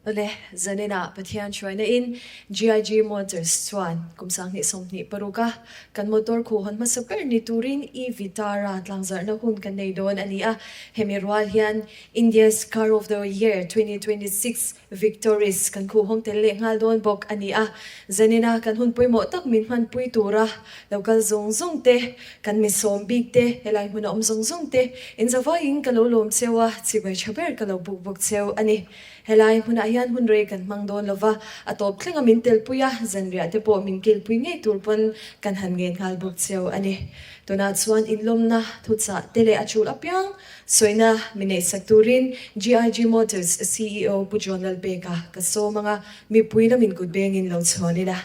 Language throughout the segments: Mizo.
Awle, zaninah Pathian hruaina in GIG Motors chuan kum 2026 a kan motor khuh hawn hmasa ber ni turin E Vitara tlangzarhna hun kan nei dawn a ni a. Hemi rual hian India's Car of the Year 2026 Victoris kan khuh hawng tel leh nghal dawn bawk a ni a. Zanina kan hun pawimawh tak min hmanpui tura lo kal zawng zawng te, kan mi sawm bik te, helai hmuna awm zawng zawng te, inzavaiin ka lo lawm cheu a, chibai tha ber ka lo buk bawk cheu a ni. Helai hmunah hian hun rei kan hmang dawn lova, a tawp thlenga min telpui a, zanriah te pawh min kilpui ngei tur pawn kan han ngen nghal bawk cheu a ni. Tunah chuan inlawmna thuchah te leh a chul apiang sawina mi neihsak turin GIG Motors ceo Pu John Lalpeka ka sawm anga mipui lamin kut bengin lo chhawn ila.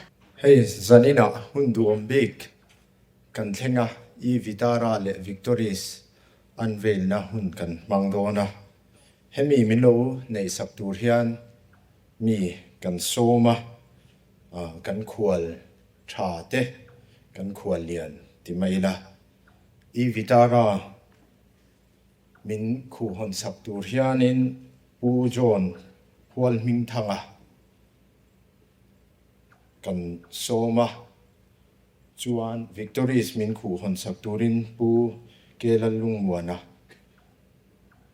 Hei zaninah hun duhawm bik kan thleng a, E Vitara leh Victoris unveil-na hun kan hmang dawn a. Hemi min lo neihsak tur hian mi kan sawm a, kan khual tha te, kan khual lian ti mai ila. E Vitara min khuhhawnsak tur hianin Pu John Hualhmingthanga kan sawm a, chuan Victories min khuhhawnsak turin Pu Kelallungmuana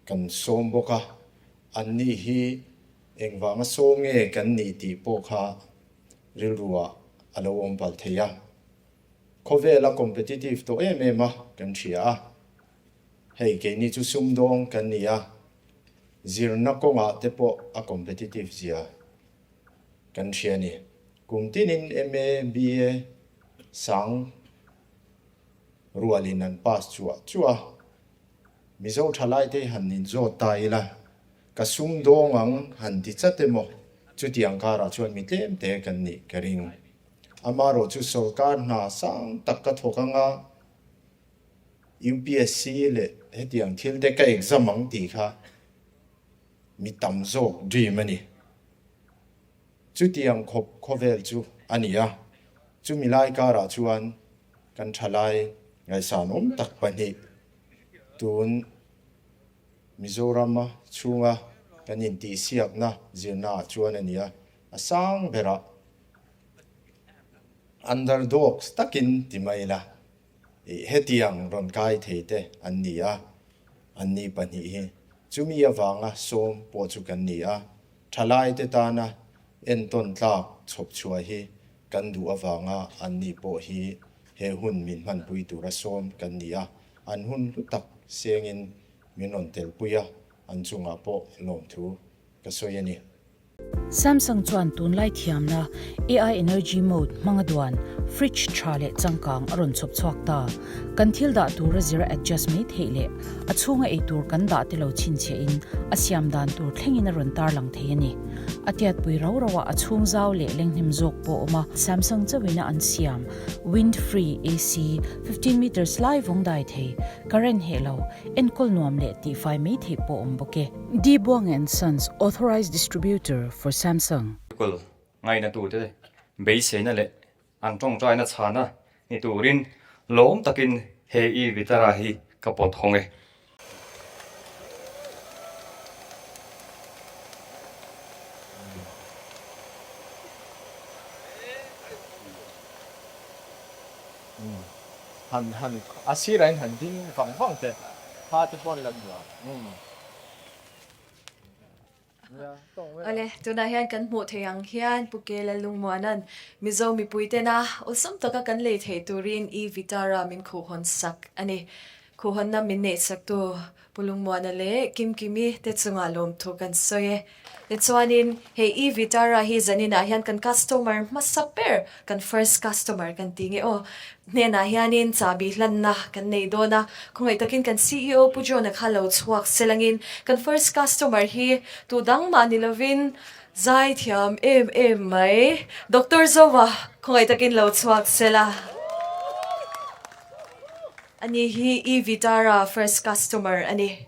Kan sawm bawk a, anni hi engvanga sawm nge kan nih tih pawh kha rilruah a lo awm palh thei a. Khawvel a competitive tawh em em a kan hria a, hei keini chu sumdawng kan ni a, zirna kawngah te pawh a competitive zia kan hria a ni. Kum tinin MA, BA sang rualin an pass chuah chuah a. Mizo thalaite han inzawt ta ila, ka sum dawng ang han ti chat emaw, chutiang karah chuan mi tlem te kan nih ka ring. Amarawh chu sorkar hna sang tak ka thawk anga UPSC leh hetiang thil te ka exam ang tih kha mi tam zawk dream a ni. Chutiang khawp khawvel chu a ni a, chumi lai karah chuan kan thalai ngaihsan awm tak pahnih tun Mizorama chhunga kan intihsiakna zirnaah chuan a ni a, a sang berah underdogs takin ti mai ila hetiang rawn kai thei te an ni a, anni pahnih hi chumi avanga sawm pawh chu kan ni a. Thalaite tana entawn tlak chhawp chhuah hi kan duh avanga anni pawh hi he hun min hmanpui tura sawm kan ni a, an hun hlu tak sengin min rawn telpui a, an chungah pawh lawmthu ka sawi a ni. Samsung chuan tunlai thiamna AI Energy Mode hmanga duan fridge tha leh changkang a rawn chhawp chhuak ta. Kan thil dah tura zira adjust mai theih leh a chhunga ei tur kan dah te lo chhinchhiah in a siam dan tur thlengin a rawn tarlang thei a ni. A tiatpui rau rau ah a chhung zau leh lenghnem zawk pawh awm a, Samsung chauhin a an siam wind free AC 15 meters lai vawng dai thei, current heh lo, enkawl nuam leh tihfai mai theih pawh awm bawk e. D Buang and Sons Authorized Distributor for Samsung. Kul ngaina tute beiseina leh An tawngtaina chhana ni turin lawm takin he i Vitara hi ka pawt hawng e. Han han a sirah in han ding vang vang te kha te pawh an la duh a. Awle, tunah hian kan hmuh theih ang hian Pu Kela Lungmuana'n Mizo mipui tena awlsam taka kan lei theih turin E Vitara min khuhhawn sak a ni. Khuhhawnna min neihsaktu Pu Lungmuana leh Kimkimi te chungah lawmthu kan sawi e. Tichuanin he E Vitara hi zaninah hian kan customer hmasa ber, kan first customer kan ti nge aw, Hnenah hianin chahbi hlanna kan nei dawn a, khawngaih takin kan ceo Pu John-a kha lo chhuak selangin kan first customer hi tu dang mah ni lovin zai thiam em em mai Doctor Zova khawngaih takin lo chhuak sela. Ani hi E Vitara first customer a ni.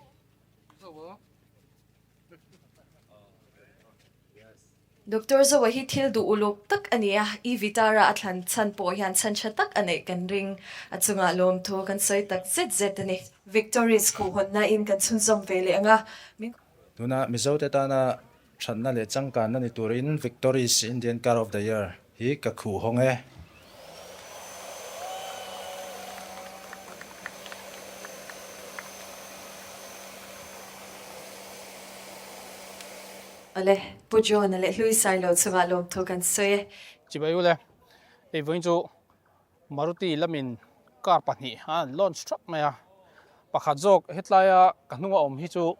Doctor Zoa hi thil duh uluk tak a ni a, E Vitara a thlan chhan pawh hian chhan tha tak a neih kan ring. A chungah lawmthu kan sawi tak zet zet a ni. Victories khuhhawnna in kan chhunzawm ve leh ang a, min. Tuna Mizote tana Thatna leh changkanna ni turin Victoris Indian Car of the Year hi ka khuh hawng e. Awle, Pu John-a leh Hlui Sailo chungah lawmthu kan sawi e. Chibai ule, hei vawiin chu Maruti lamin car pahnih a an launch thap mai a, pakhat zawk hetlaia ka hnunga awm hi chu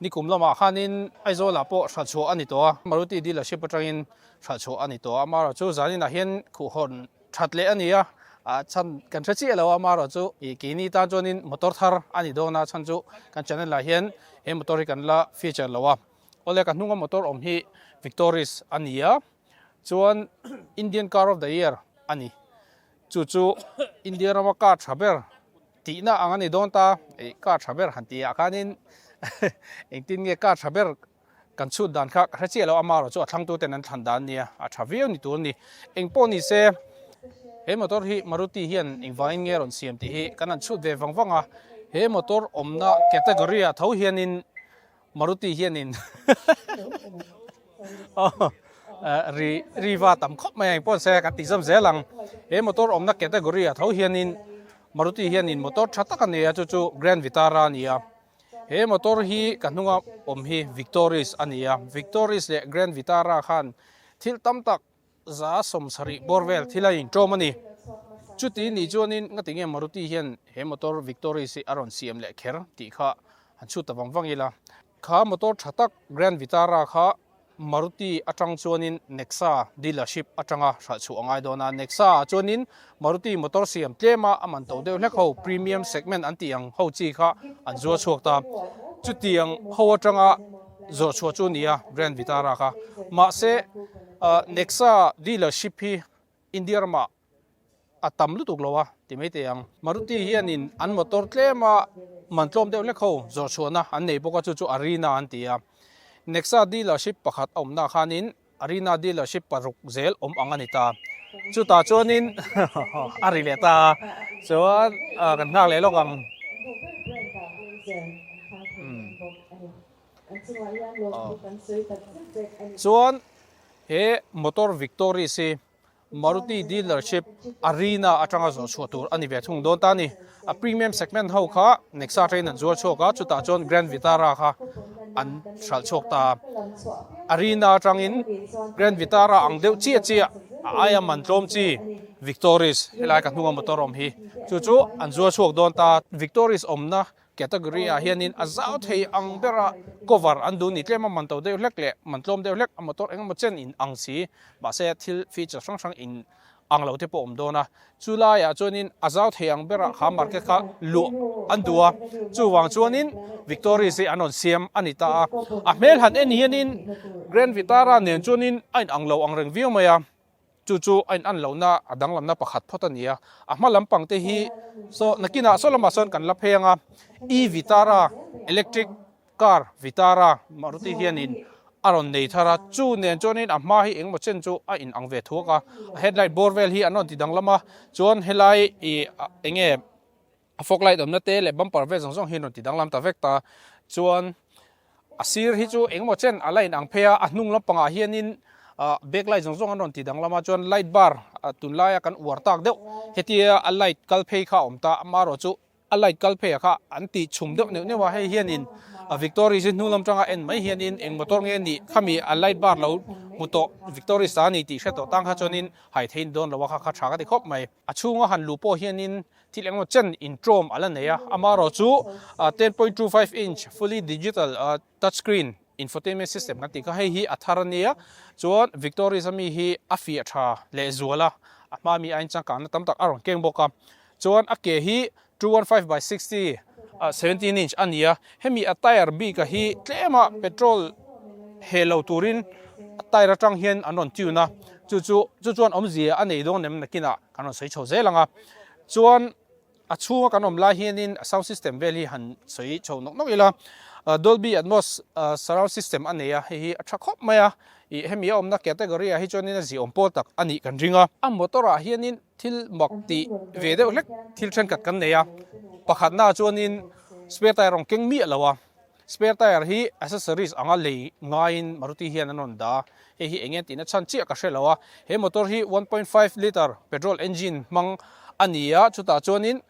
nikum lamah khanin Aizawlah pawh hralh chhuah a ni tawh a, Maruti dealership atangin hralh chhuah a ni tawh a, amaherawh chu zaninah hian khuhhawn that leh a ni a, a chhan kan hre chiah lo a, amaherawh chu ih keini tan chuanin motor thar a ni dawn a, chhan chu kan channel ah hian he motor hi kan la feature lo a, awle ka hnunga motor awm hi Victoris a ni a. Chuan Indian Car of the Year a ni. Chu chu India rama car tha ber tihna ang a ni dawn ta. Ih car tha ber han tih ah khanin engtin nge car tha ber kan chhut dan kha ka hre chiah lo. Amaherawh chu a thlangtu ten an thlan dan a nia, a tha viau ni tur a ni. Eng pawh ni se he motor hi Maruti hian engvangin nge rawn siam tih hi kan han chhut ve vang vang a. He motor awmna category ah tho hianin Maruti hianin ri ri va tam khawp mai a engpawh se kan tih zawm zel ang. He motor awmna category ah tho hianin Maruti hianin motor tha tak a nei a chu chu Grand Vitara a ni a. He motor hi ka hnunga awm hi Victoris a ni a. Victoris leh Grand Vitara khan thil tam tak 70% bawr vel thil a inṭawm a ni. Chuti nih chuanin ngatinge Maruti hian he motor Victoris hi a rawn siam leh kher tih kha han chhut ta vang vang ila. Kha motor tha tak Grand Vitara kha Maruti atang chuanin Nexa dealership atanga hralh chhuah a ngai dawn a. Nexa ah chuanin Maruti motor siam tlema a man to deuh hlek ho premium segment an tih ang ho chi kha an zuar chhuak ta. Chutiang ho atanga zawh chhuah chu a ni a Grand Vitara kha. Mahse Nexa dealership hi India ramah a tam lutuk lo a ti mai teh ang. Maruti hianin an motor tlema man tlawm deuh hlek ho zawh chhuahna an nei bawk a, chu chu Arena an ti a. Nexa dealership pakhat a awmna khanin Arena dealership paruk zel awm ang a ni ta. Chutah chuanin a ri leh ta a, chuan kan nghak leh lawk ang. Chuan he motor Victoris hi Maruti dealership Arena atanga zawh chhuah tur a ni ve thung dawn ta a ni. A premium segment ho kha Nexa train an zuar chhuak a, chutah chuan Grand Vitara kha an hralh chhuak ta a. Arena atangin Grand Vitara ang deuh chiah chiah a aia man tlawm chi Victoris helai ka hnunga motor awm hi chu chu an zuar chhuak dawn ta. Victoris awmna Category ah hianin a zau thei ang bera cover an duh ni tlem a man to deuh hlek leh man tlawm deuh hlek a motor eng emaw chen in ang si mahse thil feature hrang hrang in ang lo te pawh awm dawn a chu laiah chuanin a zau thei ang bera kha market kha luah an duh a chuvang chuanin Victoris hi an rawn siam a ni ta a a hmel han en hianin Grand Vitara nen chuanin a in ang lo ang reng viau mai a. Chu chu a in an lohna a danglamna pakhat phawt a ni a, a hma lampang te hi saw nakinah saw lamah sawn kan la phei ang a, e Vitara electric car Vitara Maruti hianin a rawn nei thar a, chu nen chuanin a hma hi engemaw chen chu a in ang ve thuak a, a headlight bawr vel hi an rawn ti danglam a, chuan helai ih enge A fog light awmna te leh bumper vel zawng zawng hi an rawn ti danglam ta vek ta. Chuan a sir hi chu engemaw chen a la in ang phei a, a hnung lampangah hianin ah back light zawng zawng an rawn ti danglam a, chuan light bar tunlaia kan uar tak deuh hetia a light kal phei kha a awm ta, amaherawh chu a light kal phei ah kha an ti chhum deuh neuh neuh a, hei hianin a Victoris hi hnung lam tanga en mai hianin eng motor nge nih khami a light bar lo hmu tawh Victoris ta a ni tih hre tawh tang kha chuanin hai thei dawn lo a kha kha tha ka ti khawp mai. A chhunga han luh pawh hianin thil engemaw chen inṭawm a la nei a, amaherawh chu 10.25 inch fully digital touch screen infotainment system kan tih kha hei hi a thar a nia, chuan Victoris ami hi a fiah tha leh zual a, a hma mi aiin changkangna tam tak a rawn keng bawk a, chuan a ke hi 215 by 60 17 inch a ni a, hemi a tyre bik a hi tlema petrol heh lo turin a tyre atang hian an rawn tune a, chu chu chu chuan awmzia a nei dawn em nakinah kan rawn sawi chho zel ang a, chuan a chhunga kan awm lai hianin sound system vel hi han sawi chho nawk nawk ila, Dolby Atmos surround system a nei a, hei hi a tha khawp mai a, ih hemi a awmna category ah hi chuanin a ziaawm pawl tak a nih kan ring a, a motor ah hianin Thil mak tih ve deuh hlek thil thenkhat kan nei a, pakhatna chuanin spare tyre rawn keng miah lo a. Spare tyre hi accessories anga lei ngaiin Maruti hian an rawn dah a, hei hi eng nge tihna chhan chiah ka hre lo a. He motor hi 1.5 litre petrol engine hmang a ni a, chutah chuanin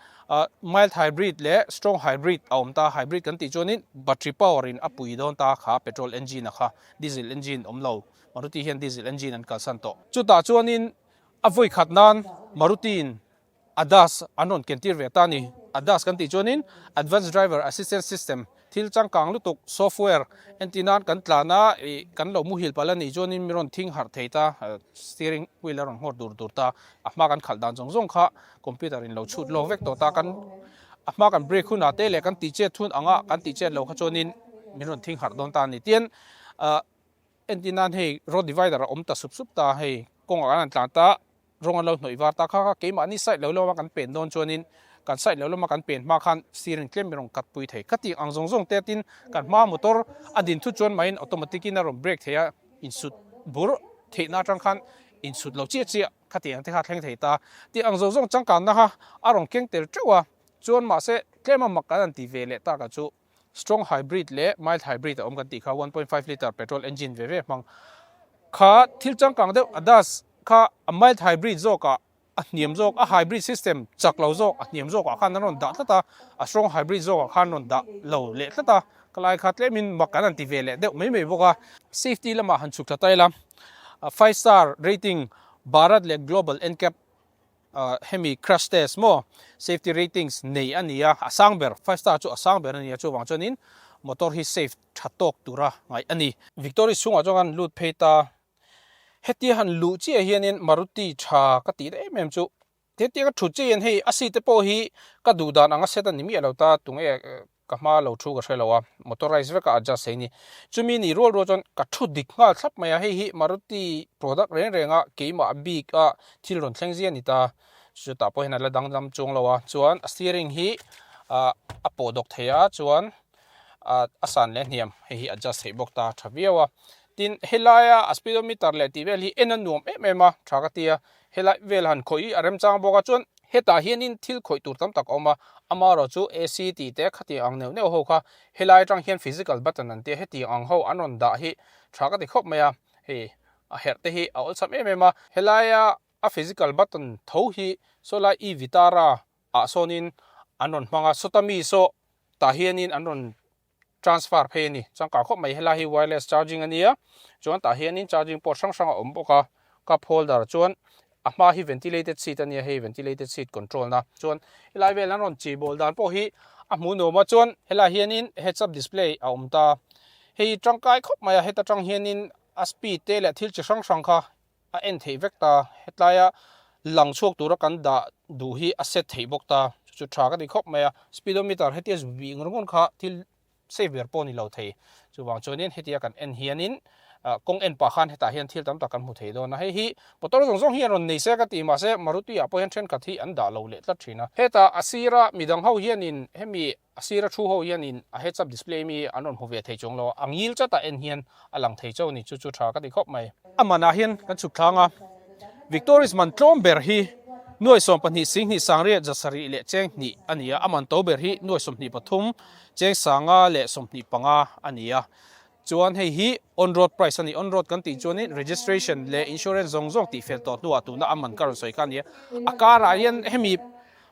mild hybrid leh strong hybrid a awm ta. Hybrid kan tih chuanin battery power in a pui dawn ta kha petrol engine a kha, diesel engine awm lo. Maruti hian diesel engine an kalsan tawh. Chutah chuanin a vawi khat nan Maruti-in ADAS an rawn kentir ve ta a ni. ADAS kan tih chuanin Advanced Driver Assistance System thil changkang lutuk software entir nan kan tlan a, ih kan lo muhil palh a nih chuanin mi rawn thing harh thei ta, steering wheel a rawn nghawr dur dur ta, a hma kan khalh dan zawng zawng kha computer in lo chhut lawk vek tawh ta, kan a hma kan brake hunah te leh kan tih chet hun anga kan tih chet loh kha chuanin min rawn thing harh dawn ta a ni. Tin, ah entir nan hei road divider a awm ta sup sup ta, hei kawngah kan han tlan ta, Rawng an lo hnawih var ta kha kha keimahni side lo lama kan pen dawn chuanin kan side lo lama kan pen hma khan steering tlem in rawn cut pui thei. Khatiang ang zawng zawng te tin kan hma motor a din thut chuan maiin automatic in a rawn brake thei a, insut bur theihna atang khan insut lo chiah chiah khatiang te kha a thleng thei ta. Tih ang zawng zawng changkanna kha a rawn keng tel teuh a, chuan mahse tlema mak kan han ti ve leh tak a chu Strong hybrid leh mild hybrid a awm kan tih kha 1.5 litre petrol engine ve ve hmang kha thil changkang deuh ADAS kha a mild hybrid zawkah a hniam zawk a hybrid system chak lo zawk a hniam zawkah khan an rawn dah tlat a, a strong hybrid zawkah khan rawn dah lo leh tlat a, ka lai kha tlemin mak an han ti ve leh deuh mai mai bawk a. Safety lamah han chhuk thla ta ila five star rating Bharat leh Global NCAP Hemi crash test maw safety ratings nei a ni a, a sang ber, five star chu a sang ber a ni a, chuvang chuanin motor hi safe tha tawk tura ngaih a ni. Victoris chhungah chuan kan lut phei ta, hetia han luh chiah hianin Maruti tha ka tih em em chu hetia ka thut chiah hian hei a seat te pawh hi ka duh dan anga set a ni miah lo ta, tunge Ka hma lo thu ka hre lo a, motorized veka adjust thei ni. Chumi ni rual rual chuan ka thu dik nghal thlap mai a, hei hi Maruti product reng reng a keimah bik a thil rawn thleng zia a ni ta. Chutah pawh hian a la danglam chuang lo a, chuan a steering hi ah a pawh dawk thei a, chuan ah a san leh hniam hei hi adjust theih bawk ta tha viau a. Tin, helaia a speedometer leh tih vel hi en a nuam em em a, tha ka ti a. Helai vel han khawih hi a remchang bawk a, chuan hetah hianin thil khawih tur tam tak a awm a, amaherawhchu AC tih te khatiang ang neuh neuh ho kha helai atang hian physical button an tia hetiang ang ho an rawn dah hi tha ka ti khawp mai a, hei a herh te hi a awlsam em em a, helaia a physical button tho hi sawlai e vitara ah sawnin an rawn hmang a, sawta mi saw tah hianin an rawn transfer phei a ni. Changkang khawp mai helai hi wireless charging a nia, chuan tah hianin charging port hrang hrang a awm bawk a, cup holder chuan a hma hi ventilated seat a nia hei ventilated seat control na chuan helai vel an rawn chei bawl dan pawh hi a hmuh nuam a, chuan helai hianin heads up display a awm ta, hei tangkai khawp mai a heta tang hianin a speed te leh thil chi hrang hrang kha a en theih vek ta, hetlaia lang chhuak tura kan dah duh hi a set theih bawk ta, chu chu tha ka ti khawp mai a, speedometer hetia zu bih ngawr ngawr kha thil safe ber pawh a ni lo thei, chuvang chuanin hetia kan en hianin kawng en pah khan hetah hian thil tam tak kan hmu thei dawn a, hei hi motor zawng zawng hi an rawn nei se ka ti mahse Maruti ah pawh hian thenkhat hi an dah lo leh tlat thin a, hetah a sira midang ho hianin hemi A sira thu ho hianin a heads up display mi an rawn hmu ve thei chuang lo a, a ngil chatah en hian a lang thei chauh a ni, chu chu tha ka ti khawp mai. A manah hian kan chhuk thlang a, Victoris man tlawm ber hi nuai 12 singhnih sangriat 700 leh cheng hnih a ni a, a man to ber hi nuai 23 cheng sanga leh 25 a ni a. Chuan hei hi on road price a ni, on road kan tih chuanin registration leh insurance zawng zawng tih fel tawh hnuah tuna a man ka rawn sawi kha a ni a, a karah hian hemi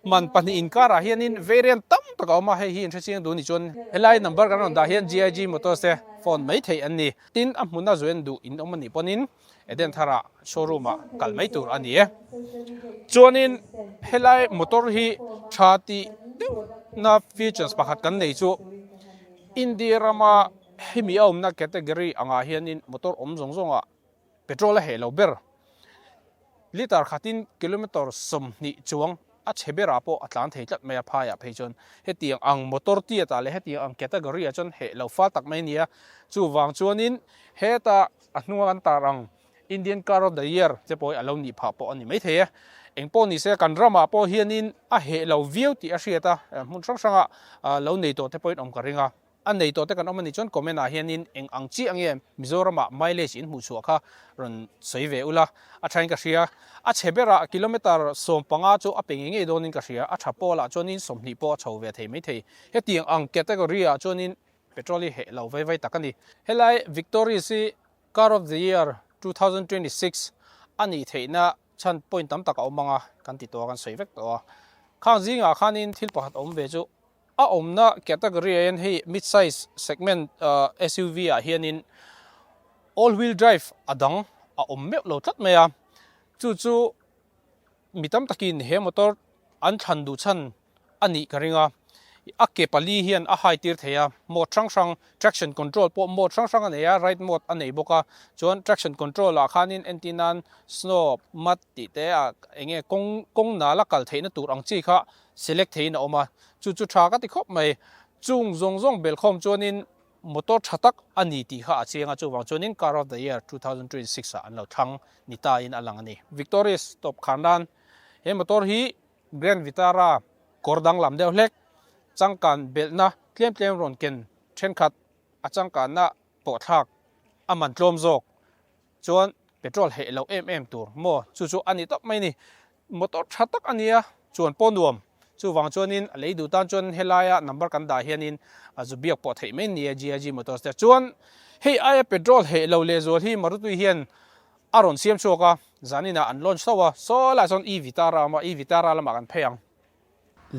man pahnih inkarah hianin variant tam tak a awm a, hei hi inhrechiang duh a nih chuan helai number kan rawn dah hian GIG Motors te phone mai theih an ni. Tin, a hmuna join duh in awm a nih pawnin Eden Thara showroom ah kal mai tur a ni e. Chuanin helai motor hi tha tih deuhna features pakhat kan nei chu India rama hemi a awmna category angah hianin motor awm zawng zawngah petrol a heh lo ber. Litre khatin kilometre 20 chuang a chhe berah pawh a tlan thei tlat mai a, phaiah phei chuan hetiang ang motor tiatah leh hetiang ang category ah chuan heh lo fal tak mai a ni a. Chuvang chuanin heta a hnunga kan tar ang Indian Car of the Year te pawh hi a lo nih phah pawh a ni maithei e. Eng pawh ni se kan ramah pawh hianin a heh lo viau tih a hriat a, hmun hrang hrangah lo nei tawh te pawhin awm ka ring a. A nei tawh te kan awm a nih chuan comment ah hianin eng ang chiah nge Mizoramah mileage in hmuh chhuah kha rawn sawi ve ula a thain ka hria. A chhe berah kilometre 15 chu a pe ngei ngei dawnin ka hria, a tha pawlah chuanin 20 pawh a chho ve thei maithei. Hetiang ang category ah chuanin. Petrol hi heh lo vei vei tak a ni. Helai Victoris hi Car of the Year 2026 a nih theihna chhan point tam tak a awm ang a, kan ti tawh a, kan sawi vek tawh a. Khang zingah khanin thil pakhat awm ve chu a awmna category ah hian hei mid size segment SUV ah hianin all wheel drive a dang a awm meuh lo tlat mai a, chu chu mi tam takin he motor an thlan duh chhan a nih ka ring a, a ke pali hian a hai tir thei a, mode hrang hrang traction control pawh mode hrang hrang a nei a, ride mode a nei bawk a, chuan traction control ah khanin entir nan snow, mud tih te ah eng nge kawng kawng nal a kal theihna tur ang chi kha select theihin a awm a, chu chu tha ka ti khawp mai, chung zawng zawng belhkhawm chuanin motor tha tak a ni tih kha a chiang a, chuvang chuanin Car of the Year 2026 ah an lo thlang ni ta in a lang a ni. Victoris tawp khar nan he motor hi Grand Vitara kawr danglam deuh hlek changkan belhna tlem tlem rawn ken thenkhat a changkanna pawh thlak a man tlawm zawk chuan petrol heh loh em em tur maw chu chu a ni tawp mai a ni. Motor tha tak a nia chuan pawh nuam chuvang chuanin a lei duh tan chuan helaia number kan dah hianin a zu biak pawh theih mai nia GIG Motors te chuan hei aia petrol heh lo lehzual hi Maruti hian a rawn siam chhuak a, zaninah an launch tho a, saw lai sawn e-Vitara a awm a, e-Vitara lamah kan phei ang.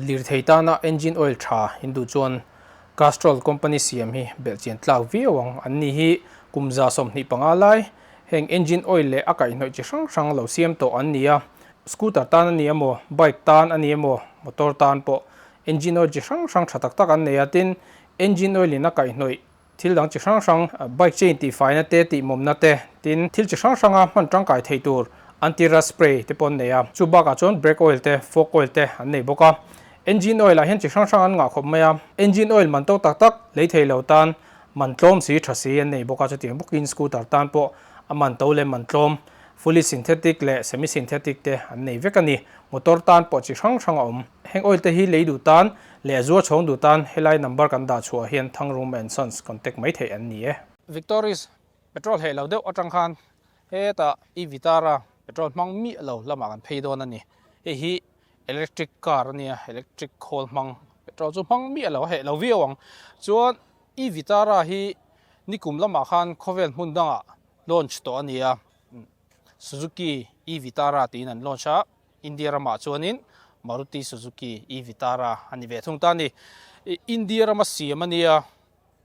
Lirthei tana engine oil tha in duh chuan Castrol company siam hi belhchian tlak viau ang, an ni hi kum 25 lai heng engine oil leh a kaihhnawih chi hrang hrang lo siam tawh an ni a, scooter tan a ni emaw, bike tan a ni emaw, motor tan pawh engine oil chi hrang hrang tha tak tak an nei a, tin engine oil in a kaihhnawih Thil dang chi hrang hrang, bike chain tihfaina te, tihmawmna te, tin thil chi hrang hranga hman tangkai thei tur anti-rust spray te pawh an nei a. Chu bakah chuan brake oil te, fork oil te an nei bawk a. Engine oil ah hian chi hrang hrang an ngah khawp mai a. Engine oil man tawk tak tak lei thei lo tan man tlawm si tha si an nei bawk a. Chutiang bawkin scooter tan pawh a man to leh man tlawm, fully synthetic leh semi-synthetic te an nei vek a ni. Motor tan pawh chi hrang hrang a awm. Heng oil te hi lei duh tan leh zuar chhawng duh tan helai number kan dah chhuah hian Thangruma and Sons contact mai theih an ni e. Victoris petrol heh lo deuh atang khan hetah e Vitara petrol hmang miah lo lamah kan phei dawn a ni. Hei hi electric car a nia, electric khawl hmang petrol chu hmang miah lo a heh lo viau ang. Chuan e Vitara hi nikum lamah khan khawvel hmun dangah launch tawh a ni a, Suzuki e Vitara tiin an launch a. India ramah chuanin Maruti Suzuki e Vitara a ni ve thung ta a ni. India rama siam a nia,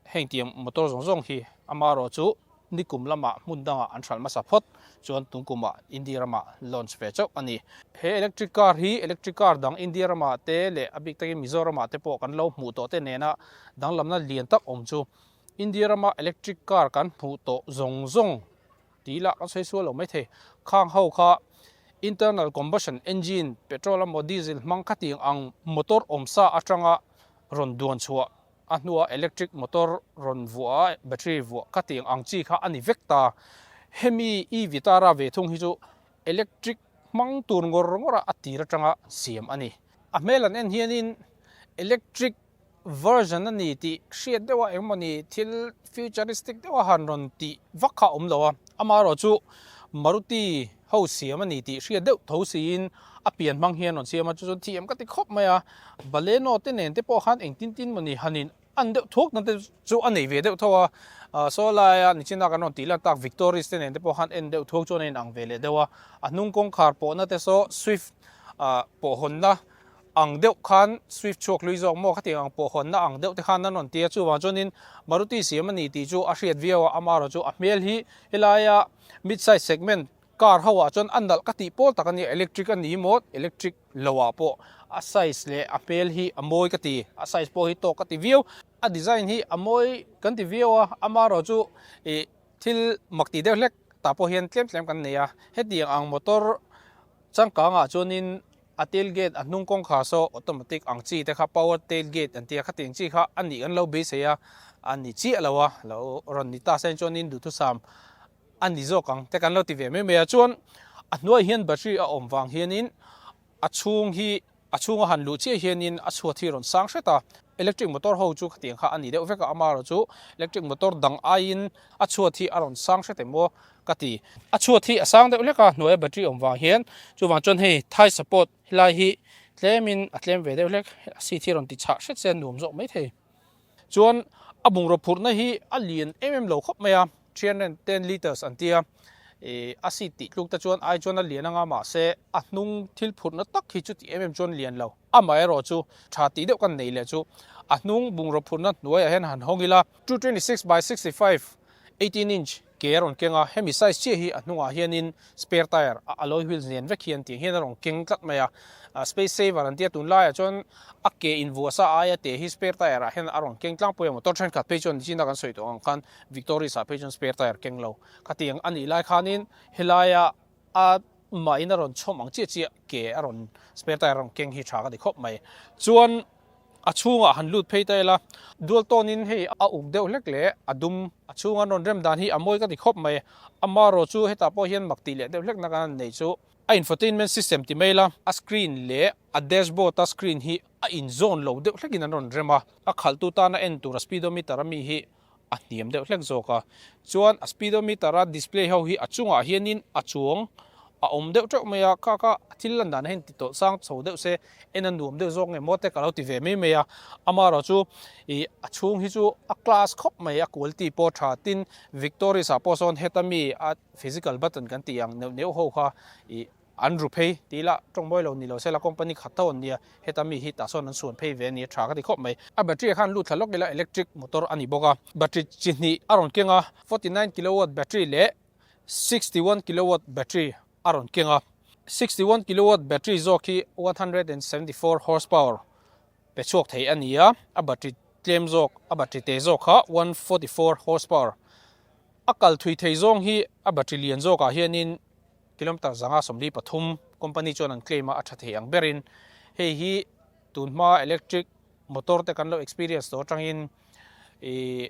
heng tiang motor zawng zawng hi amaherawh chu nikum lamah hmun dangah an hralh hmasa phawt chuan tun kumah India ramah launch ve chauh a ni. He electric car hi electric car dang India ramah te leh a bik takin Mizoramah te pawh kan lo hmuh tawh te nena danglamna lian tak awm chu India rama electric car kan hmuh tawh zawng zawng Tih lah kan sawi sual lo maithei. Khang ho kha internal combustion engine, petrol emaw diesel hmang khatiang ang motor awmsa atanga rawn duan chhuah a hnua electric motor rawn vuah a, battery vuah khatiang ang chi kha a ni vek ta. Hemi e Vitara ve thung hi chu electric hmang tur ngawr ngawra a tir atanga siam a ni. A hmel an en hianin electric version a ni tih hriat deuh a engmawni thil futuristic deuh a han rawn tih vak kha a awm lo a, amaherawh chu Maruti ho siam a ni tih hriat deuh tho siin a pian hmang hian rawn siam a, chu chuan thiam ka ti khawp mai a, Baleno te nen te pawh khan engtin tin mawni han in an deuh thuak na te chu a nei ve deuh tho a, saw laia nichina kan rawn tih lan tak Victoris te nen te pawh khan en deuh thuak chuan a inang ve leh deuh a, a hnung kawngkhar pawhna te saw Swift ah pawh hawnna ang deuh khan Swift chhuak hlui zawk maw khatiang ang pawh hawnna ang deuh te khan an rawn ti a, chuvang chuanin Maruti siam a ni tih chu a hriat viau a, amaherawh chu a hmel hi helaia mid size segment car ho ah chuan a nalh ka tih pawl tak a nia, electric a ni maw electric lo ah pawh a size leh a hmel hi a mawi ka ti, a size pawh hi tawk ka ti viau, a design hi a mawi kan ti viau a, amaherawh chu ih thil mak tih deuh hlek tah pawh hian tlem tlem kan nei a, hetiang ang motor changkangah chuanin A tail gate a hnung kawngkhar saw automatic ang chi te kha power tail gate an ti a, khatiang chi kha a nih kan lo beisei a, a ni chiah lo a, lo rawn ni ta se chuanin duhthusam a ni zawk ang te kan lo ti ve mai mai a, chuan a hnuai hian battery a awm vang hianin a chhung hi a chhunga han luh chiah hianin a chhuat hi rawn sang hret a, electric motor ho chu khatiang kha a ni deuh vek a, amaherawhchu electric motor dang aiin a chhuat hi a rawn sang hret em aw. Ka ti. A chhuat hi a sang deuh hlek a, hnuaia battery awm vang hian chuvang chuan hei thigh support helai hi tlemin a tlem ve deuh hlek, a seat hi rawn ti chhah hret se a nuam zawk maithei. Chuan A bungraw phurhna hi a lian em em lo khawp mai a, 310 litres an tia, ih a seat tih tluk te chuan ai chuan a lian anga mahse a hnung thil phurhna tak hi chuti em em chuan lian lo. Amaherawh chu tha tih deuh kan neih leh chu a hnung bungraw phurhna hnuaiah hian han hawng ila, 226 by 65, 18 inch ke a rawn keng a, hemi size chiah hi a hnungah hianin spare tyre a alloy wheels nen vek hian tiang hian a rawn keng tlat mai a, space saver an tia tunlaiah chuan a ke invuah sa aia te hi spare tyre ah hian a rawn keng tlangpui a, motor thenkhat phei chuan nichina kan sawi tawh ang khan Victoris ah phei chuan spare tyre keng lo khatiang a nih lai khanin helaia a mahin a rawn chhawm ang chiah chiah ke a rawn spare tyre a rawn keng hi tha ka ti khawp mai chuan. A chhungah han lut phei ta ila, dual tawnin hei a uk deuh hlek leh a dum. A chhunga an rawn rem dan hi a mawi ka ti khawp mai. Amarawh chu hetah pawh hian mak tih leh deuh hlekna kan han nei chu. A infotainment system ti mai ila, a screen leh a dashboard a screen hi a inzawn lo deuh hlekin an rawn rem a. A khalhtu tana en tur a speedometer a mi hi a hniam deuh hlek zawk a, chuan a speedometer a display ho hi a chungah hianin a chuang a awm deuh teuh mai a, kha kha a thil lan dan hian ti tawlh sang chho deuh se en a nuam deuh zawk nge maw te ka lo ti ve mai mai a, amaherawh chu ih a chhung hi chu a class khawp mai a quality pawh tha tin Victoris ah pawh sawn heta mi a physical button kan tih ang neuh neuh ho kha ih An ru phei tih lah tawng mawi lo ni lo sela company khat tho an nia, heta mi hi tah sawn an suan phei ve a ni a tha ka ti khawp mai. A battery ah khan lut thla lawk ila electric motor a ni bawk a, battery chi hnih a rawn keng a, 49 kilowatt battery leh 61 kilowatt battery a rawn keng a, 61 kilowatt battery zawk hi 174 horsepower pe chhuak thei a ni a, a battery tlem zawk a battery te zawk kha 144 horsepower a kal thui thei zawng hi a battery lian zawkah hianin Kilometre 143 company chuan an claim a, a tha thei ang berin hei hi tun hma electric motor te kan lo experience tawh atangin ih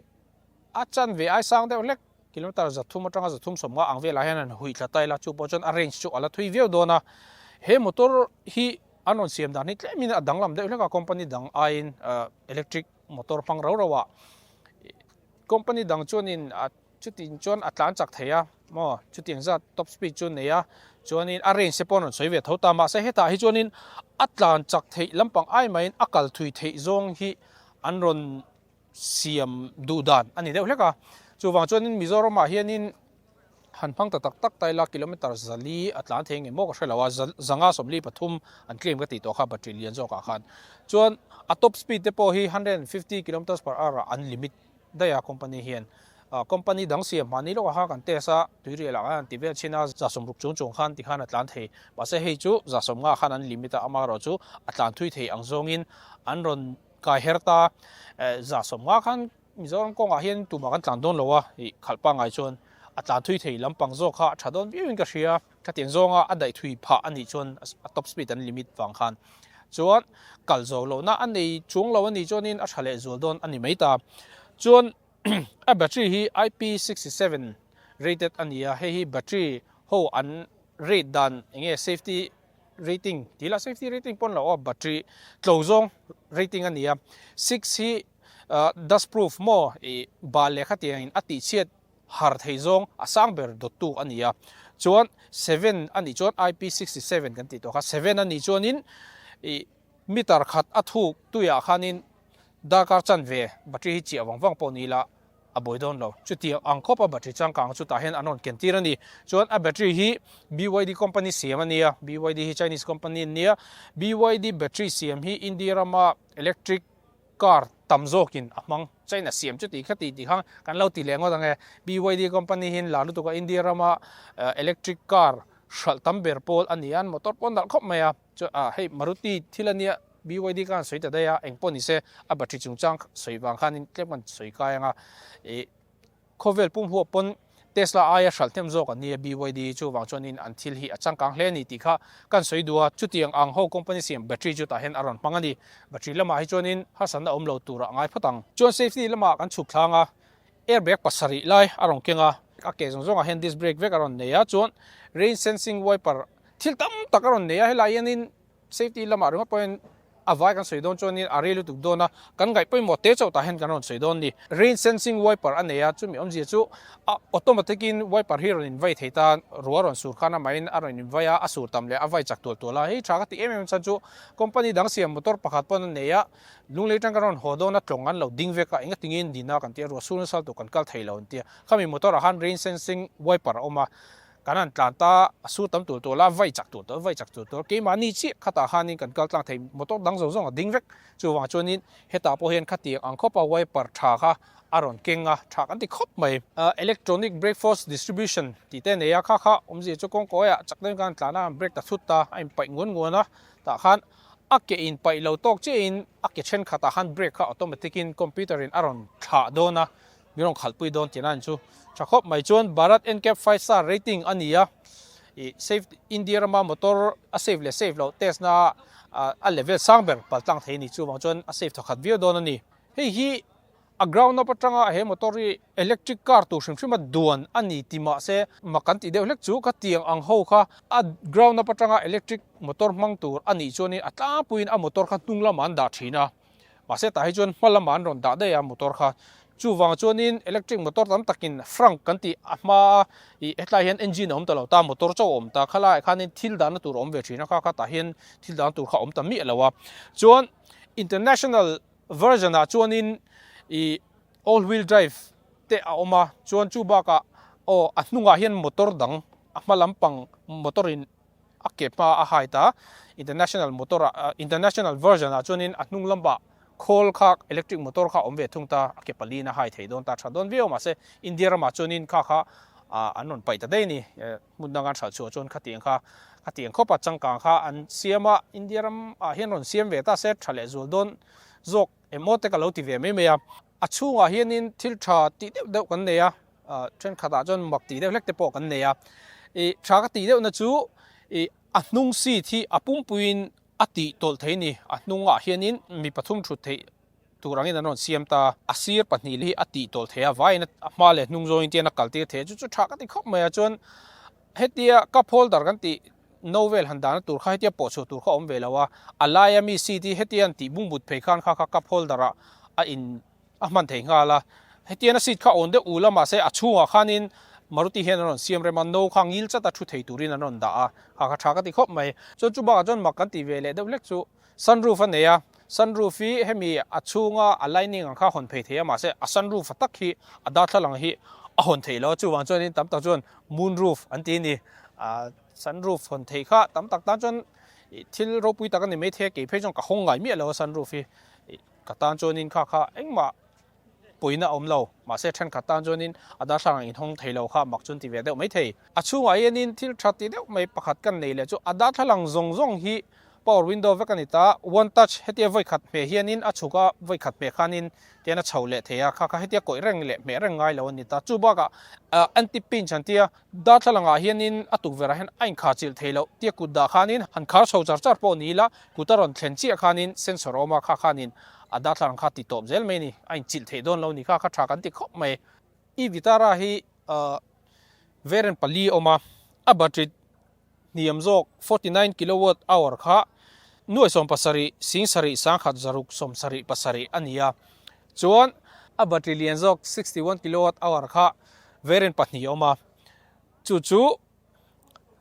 a chanve ai sang deuh hlek kilometre 300 atanga 350 ang velah hian an huih thla ta ila chu pawh chuan a range chu a la thui viau dawn a, he motor hi an rawn siam dan hi tlemin a danglam deuh hlek a company dang aiin electric motor hmang rau rau ah company dang chuanin a. Chutiang chuan a tlan chak thei a maw, chutiang zat top speed chu nei a, chuanin a range te pawh an rawn sawi ve tho ta, mahse hetah hi chuanin a tlan chak theih lampang ai maiin a kal thui theih zawng hi an rawn siam duh dan a ni deuh hlek a, chuvang chuanin Mizoramah hianin han hmang ta tak tak ta ila kilometer zali a tlan thei nge maw ka hre lo a, 153 an claim ka tih tawh kha battery lian zawkah khan, chuan a top speed te pawh hi 150 kilometers per hour ah an limit. Daih a company hian company dang siam mahni lawkah kha kan test a, tuirial ah khan an ti vel chin a, 60 chung chung khan ti khan a tlan thei. Mahse hei chu 50 khan an limit a, amaherawh chu a tlan thui thei ang zawngin an rawn kai her ta. 50 khan Mizoram kawngah hian tumah kan tlan dawn lo a, ih khalh pangngai chuan a tlan thui thei lampang zawk kha a tha dawn viauin ka hria. Khatiang zawnga a daih thui phah a nih chuan a top speed an limit vang khan chuan kal zo lohna a nei chuang lo a nih chuanin a tha leh zual dawn a ni mai ta. Chuan a battery hi IP67 rated a ni a, hei hi battery ho an rate dan eng nge safety rating tih lah safety rating pawn lo aw battery tlo zawng rating a ni a, six hi dust proof maw ih bal leh khatiangin a tihchhiat har thei zawng a sang ber dawttu a ni a, chuan seven a nih chuan IP 67 kan tih tawh kha, seven a nih chuanin ih meter khat a thuk tuiah khanin darkar chanve battery hi chiah vang vang pawh ni ila a buai dawn lo. Chutiang ang khawp a battery changkang chu tah hian an rawn ken tir a ni. Chuan a battery hi BYD company siam a nia, BYD hi Chinese company an nia, BYD battery siam hi India rama electric Car tam zawkin a hmang. China siam chu tih kha tih tih kha kan lo ti leh ngawt ang e. BYD company hian lar lutuk a, India rama electric car hralh tam ber pawl a ni a, an motor pawh nalh khawp mai a. Chuan ah hei Maruti thil a nia BYD khan sawi ta daih a, eng pawh ni se a battery chungchang sawi vang khanin tlem kan sawi kai ang a. Ih. Khawvel pum huap pawn Tesla aia hralh hnem zawk an ni a, BYD chuvang chuanin an thil hi a changkang hle a ni tih kha kan sawi duh a, chutiang ang ho company siam battery chu tah hian a rawn hmang a ni. Battery lamah hi chuanin harsatna awm lo turah a ngai phawt ang. Chuan safety lamah kan chhuk thlang a, airbag pasarih lai a rawn keng a, a ke zawng zawngah hian disc brake vek a rawn nei a, chuan rain sensing wiper thil tam tak a rawn nei a, helai hianin safety lamah ringawt pawhin. A vai kan sawi dawn chuanin a rei lutuk dawn a, kan ngaih pawimawh te chauh tah hian kan rawn sawi dawn ni. Rain sensing wiper a nei a, chumi awmzia chu a automatic in wiper hi rawn invai thei ta, ruah rawn sur khan amahin a rawn invai a, a sur tam leh a vai chak tual tual a. Hei tha ka ti em em chhan chu company dang siam motor pakhat pawn a nei a, lunglei tang kan rawn haw dawn a, tlawng an lo ding vek a, enga tingin dina kan ti a, ruah sur nasa lutuk kan kal thei lo an ti a. Khami motor ah khan rain sensing wiper a awm a, Kan han tlan ta, a sur tam tur tur a, vai chak tur tur, vai chak tur tur, keimahni chiah khatah khanin kan kal tlang thei, motor dang zawng zawng a ding vek. Chuvang chuanin hetah pawh hian khatiang ang khawpa wiper tha kha a rawn keng a, tha kan ti khawp mai. Electronic brake force distribution tih te a nei a, kha kha awmzia chu kawngkawiah chak deuhin khan tlan a, an brake ta thut ta, a inpaih nguan nguan a, tah khan a ke inpaih lo tawk chiahin a ke thenkhatah khan brake kha automatic in computer in a rawn thlah dawn a, Min rawn khalhpui dawn tihna an chu tha khawp mai. Chuan Bharat NCAP 5 star rating a ni a, ih safe India rama motor a safe leh safe loh test na a level sang ber pal tlang thei a ni. Chuvang chuan a safe thawkhat viau dawn a ni. Hei hi a ground up atanga he motor hi electric car tur hrim hrim a duan a ni ti mah se mak kan tih deuh hlek chu khatiang ang ho kha a ground up atanga electric motor hmang tur a nih chuanin a tlangpuiin a motor kha hnung lamah an dah thin a. Mahse tah hi chuan hma lamah an rawn dah daih a motor kha. Chuvang chuanin electric motor tam takin frunk kan tih a hma a ih hetlai hian engine a awm ta lo ta, motor chauh a awm ta. Khalaiah khanin thil dahna tur a awm ve thin a, kha kha tah hian thil dahna tur kha a awm ta miah lo a. Chuan international version ah chuanin ih all wheel drive te a awm a, chuan chu bakah aw a hnungah hian motor dang a hma lampang motor in a ke hma a hide a, international motor ah international version ah chuanin a hnung lamah khawl kha electric motor kha a awm ve thung ta, a ke paliin a hide thei dawn ta tha dawn viau mahse India ramah chuanin kha kha ah an rawn paih ta daih a ni, hmun danga hralh chhuah chuan khatiang kha khatiang khawpa changkang kha an siam a, India ram ah hian rawn siam ve ta se tha leh zual dawn zawk emaw te ka lo ti ve mai mai a, a chhungah hianin thil tha tih deuh deuh kan nei a. Thenkhatah chuan mak tih deuh hlek te pawh kan nei a. Ih tha ka tih deuhna chu ih a hnung seat hi a pumpuiin a tih tawlh thei a ni. A hnungah hianin mi pathum thut theih tur angin an rawn siam ta. A sir pahnih hi a tih tawlh thei a, vaiin a hma leh hnung zawngin tian a kal tir thei a. Chu chu tha ka ti khawp mai a. Chuan hetia cup holder kan tih no vel han dahna tur kha hetia pawh chhuah tur kha a awm ve lo a. A laia mi seat hi hetia an tih bungbut phei khan kha kha cup holder ah a in A hman thei nghal a, hetiang a seat kha awn deuh ul a mahse a chhungah khanin Maruti hian an rawn siam rem a, no kha ngil chat a thu thei turin an rawn dah a, kha kha tha ka ti khawp mai. Chuan chu bakah chuan mak kan tih ve leh deuh hlek chu sunroof a nei a, sunroof hi hemi a chhunga a lining ang kha a hawn phei thei a mahse a sunroof a tak hi a darthlalang hi a hawn theih lo a, chuvang chuanin tam tak chuan moonroof an ti a ni. Sunroof hawn theih kha tam tak tan chuan thil ropui tak a ni maithei a, kei phei chuan ka hawng ngai miah lo a sunroof hi. Ka tan chuanin kha kha engmah puina a awm lo, mahse thenkhat tan chuanin a darthlalang inhawng thei lo kha mak chuan ti ve deuh mai thei. A chhungah hianin thil tha ti deuh mai pakhat kan nei leh chu a darthlalang zawng zawng hi power window vek a ni ta, one touch hetia vawi khat hmeh hianin a chhuk a, vawi khat hmeh khanin tian a chho leh thei a, kha kha hetia kawih reng leh hmeh reng ngai lo a ni ta. Chu bakah anti pinch an tia Darthlalangah hianin a tukverhah hian a inkhar chilh thei loh tia kut dah khanin han khar chho char char pawh ni ila, kut a rawn thlen chiah khanin sensor a awm a, kha khanin a darthlalang kha ti tawp zel mai a ni, a inchilh theih dawn lo ni kha kha tha kan ti khawp mai. E Vitara hi variant pali a awm a, a battery hniam zawk 49 kilowatt hour kha nuai 17 singsarih sangkhat zaruk 77 a ni a, chuan a battery lian zawk 61 kilowatt hour kha variant pahnih a awm a, chu chu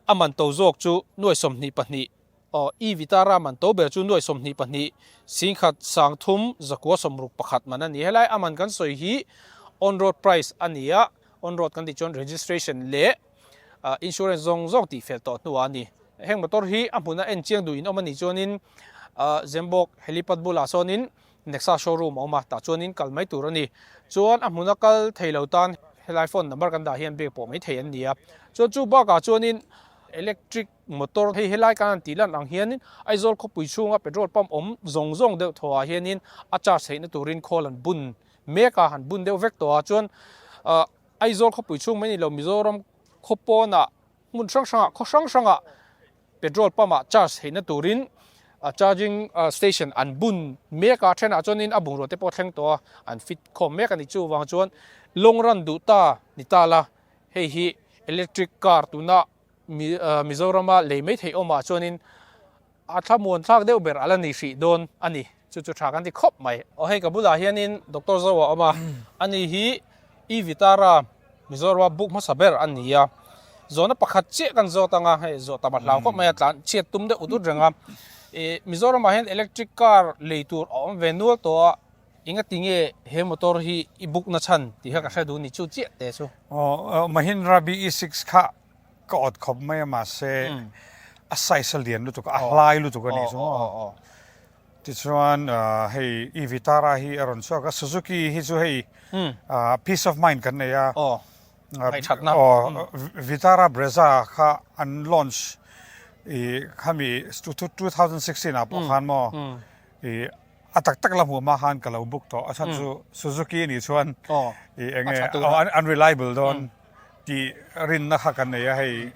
a man to zawk chu nuai 22 aw e Vitara man to ber chu nuai 22 singkhat sangthum zakua 61 man a ni. Helai a man kan sawi hi on road price a ni a, on road kan tih chuan registration leh insurance zawng zawng tih fel tawh hnuah a ni. Heng motor hi a hmuna en chiang duh in awm a nih chuanin Zembawk helipad bulah sawnin Nexa showroom a awm a, tah chuanin kal mai tur a ni. Chuan a hmuna kal thei lo tan helai phone number kan dah hian biak pawh mai thei an ni a. Chuan chu bakah chuanin electric motor hei helai kan han tih lan ang hianin Aizawl khawpui chhunga petrol pump awm zawng zawng deuh thawhah hianin a charge theihna turin khawl an bun mek a, han bun deuh vek tawh a. Chuan Aizawl khawpui chhung mai ni lo Mizoram khaw pawnah hmun hrang hrangah khaw hrang hrangah petrol pump ah charge theihna turin charging station an bun mek a, thenah chuanin a bungrua te pawh thleng tawh a, an fit khawm mek a ni. Chuvang chuan long run duh ta ni ta la, hei hi electric car tuna Mizorama lei mai theih awmah chuanin. A thlamuan thlak deuh ber a la ni hrih dawn a ni. Chu chu tha kan ti khawp mai. Aw hei ka bulah hianin Doctor Zo a awm a, ani hi E Vitara Mizorama book hmasa ber a ni a. Zawhna pakhat chiah kan zawt anga hei zawh tam a hlau khawp mai a, tlan chhiat tum deuh ut ut reng a. Ih Mizoramah hian electric car lei tur a awm ve nual tawh a, engati nge he motor hi i book na chhan tih kha ka hre duh ni chu chiah te chu. Aw Mahindra BE6 kha Ka awt khawp mai a mahse a size a lian lutuk a, a hlai lutuk a nih chu maw. Tichuan hei e Vitara hi a rawn chhuak a, Suzuki hi chu hei peace of mind kan nei a. Vitara Brezza kha an launch i khami 2016 ah pawh khan maw i A tak tak la hmuh hma khan ka lo book tawh. A chhan chu Suzuki nih chuan i eng nge an reliable dawn tih rinna kha kan nei a hei.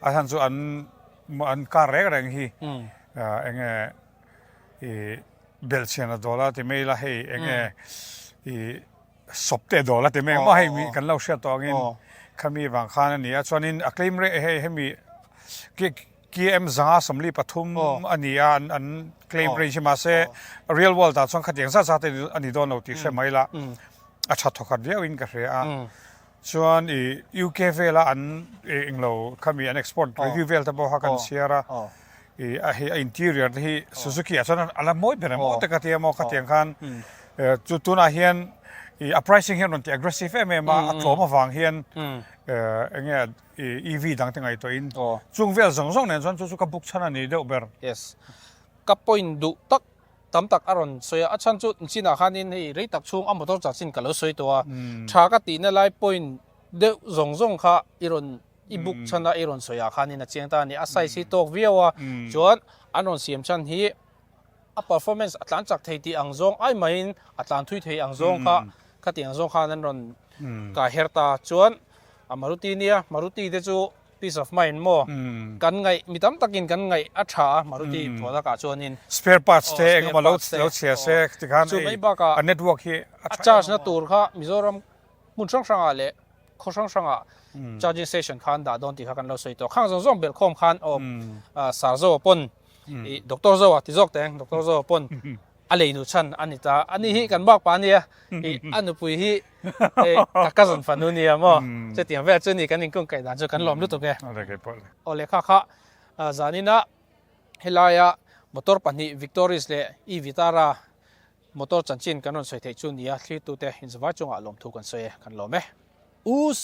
A chhan chu an an car reng reng hi eng nge i belhchian a dawl a ti mai ila hei eng nge i sawp te a dawl a ti mai engmah hei kan lo hriat tawh angin khami vang khan a ni a. Chuanin a claim reh hei hemi KM 143 a ni a, an claim range hi mahse real world ah chuan khatiang zat zat a ni dawn lo tih hre mai la, a tha thawkhat viau in ka hria a. Chuan i UK vela an englo khami an export review vel te pawh kha kan chhiar a, i a hei a interior te hi Suzuki ah chuan a la mawi ber em aw te ka ti a maw khatiang khan chu tunah hian i a pricing hian rawn ti aggressive em em a, a tlawm avang hian enge EV dang te ngaihtuah in chung vel zawng zawng nen chuan chu chu ka book chhan a ni deuh ber. Yes. Ka point duh tak tam tak a rawn sawi a, a chhan chu chinah khanin hei rei tak chhung a motor chanchin ka lo sawi tawh a, tha ka tihna lai point deuh zawng zawng kha i rawn i book chhan a i rawn sawi ah khanin a chiang ta a ni. A size hi tawk viau a, chuan an rawn siam chhan hi a performance a tlan chak thei tih ang zawng ai maiin a tlan thui thei ang zawng kha khati ang zawng khan an rawn kai her ta chuan a Maruti nia Maruti te chu peace of mind maw kan ngaih mi tam takin kan ngaih a tha a Maruti product ah chuanin spare parts te engemaw lo lo chhia se tikhan chu mai bakah a network hi a charge na tur kha Mizoram hmun hrang hrangah leh khaw hrang hrangah charging station kha an dah dawn tih kha kan lo sawi tawh khang zawng zawng belhkhawm khan aw Sarzo pawn I Doctor Zoa ti zawk teng Doctor Zoa pawn a lei nu chhan a ni ta. Ani hi kan bak pa ania i a nupui hi ka cousin fanu nia maw. Chutiang vel chu ni kan inkung kaih dan chu kan lawm lutuk e. Aw lehkha kha zanina helaia motor pahnih Victoris leh E Vitara motor chanchin kan rawn sawi theih chu nia thlirtute inzavai chungah lawmthu kan sawi e kan lawm e. Us.